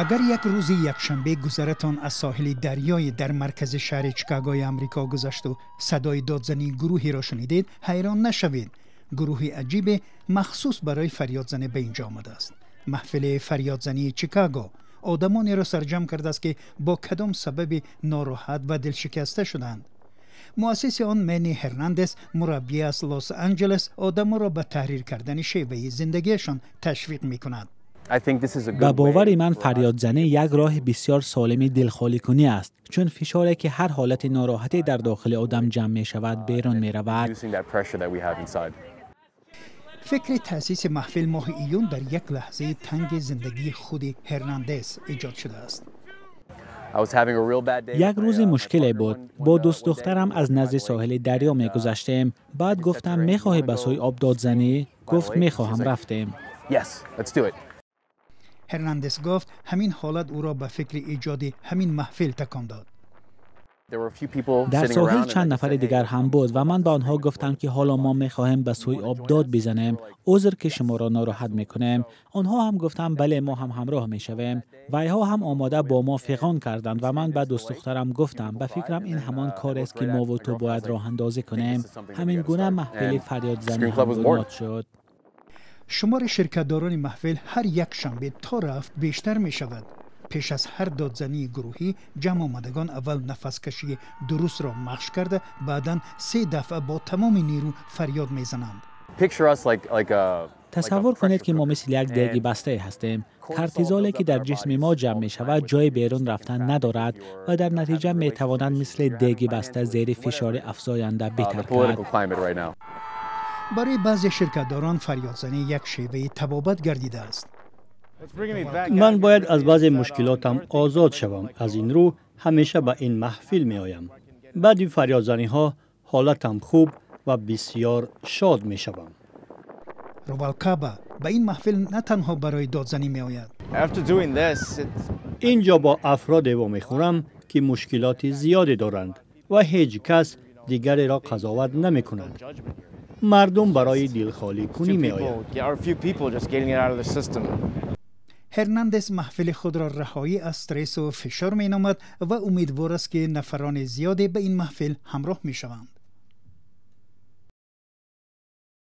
Агар як рӯзи якшанбе гузаратон аз соҳили дарёи дар маркази шаҳри Чикагои Амрико гузашту садои додзании гурӯҳеро шунидед, ҳайрон нашавед. Гурӯҳи аҷибе махсус барои фарёдзанӣ ба инҷо омадааст. Маҳфили фарёдзании Чикаго одамонеро сарҷамъ кардааст, ки бо кадом сабаби нороҳат ва дилшикаста шуданд. Муассиси он, Мени Ҳернандес, мураббӣ аз Лос Анҷелес, одаморо ба таҳрир кардани шеваи зиндагиашон ташвиқ мекунад. Ба бовари ман, фарёдзанӣ як роҳи бисёр солими дилхоликунӣ аст, чун фишоре, ки ҳар ҳолати нороҳатӣ дар дохили одам ҷамъ мешавад, берун меравад. Фикри таъсиси маҳфил моҳи июн дар як лаҳзаи танги зиндагии худи Ҳернандес эҷод шудааст. Як рӯзи мушкиле буд. Бо дӯстдухтарам аз назди соҳили дарё мегузаштем. Баъд гуфтам: «Мехоҳӣ ба сӯи об дод занӣ?» Гуфт: «Мехоҳам». Рафтем. Ҳернандес гуфт, ҳамин ҳолат ӯро ба фикри эҷоди ҳамин маҳфил такон дод. Дар соҳил чанд нафари дигар ҳам буд ва ман ба онҳо гуфтам, ки ҳоло мо мехоҳем ба сӯи об дод бизанем, узр, ки шуморо нороҳат мекунем. Онҳо ҳам гуфтанд: «Бале, мо ҳам ҳамроҳ мешавем». Вайҳо ҳам омода бо мо фиғон карданд ва ман ба дӯстдухтарам гуфтам: «Ба фикрам, ин ҳамон корест, ки мову ту бояд роҳандозӣ кунем». Ҳамин гуна маҳфили фарёдзанӣ ҳам бунёд шуд. Шумори ширкатдорони маҳфил ҳар якшанбе то рафт бештар мешавад. Пеш аз ҳар додзании гурӯҳӣ ҷамъ омадагон аввал нафаскашии дурустро машқ карда, баъдан се дафъа бо тамоми нерӯ фарёд мезананд. Тасаввур кунед, ки мо мисли як деги бастае ҳастем. Кортизоле, ки дар ҷисми мо ҷамъ мешавад, ҷои берун рафтан надорад ва дар натиҷа метавонад мисли деги баста зери фишори афзоянда битаркад. Барои баъзе ширкатдорон фарёдзанӣ як шеваи табобат гардидааст. Ман бояд аз баъзе мушкилотам озод шавам, аз ин рӯ ҳамеша ба ин маҳфил меоям. Баъди фарёдзаниҳо ҳолатам хуб ва бисьёр шод мешавам. Рувалкаба ба ин маҳфил на танҳо барои додзанӣ меояд. Ин ҷо бо афроде вомехӯрам, ки мушкилоти зиёде доранд ва ҳеҷ кас дигареро қазоват намекунад. Мардум барои дилхоликунӣ меоянд. Ҳернандес маҳфили худро раҳоӣ аз стрессу фишор меномад ва умедвор аст, ки нафарони зиёде ба ин маҳфил ҳамроҳ мешаванд.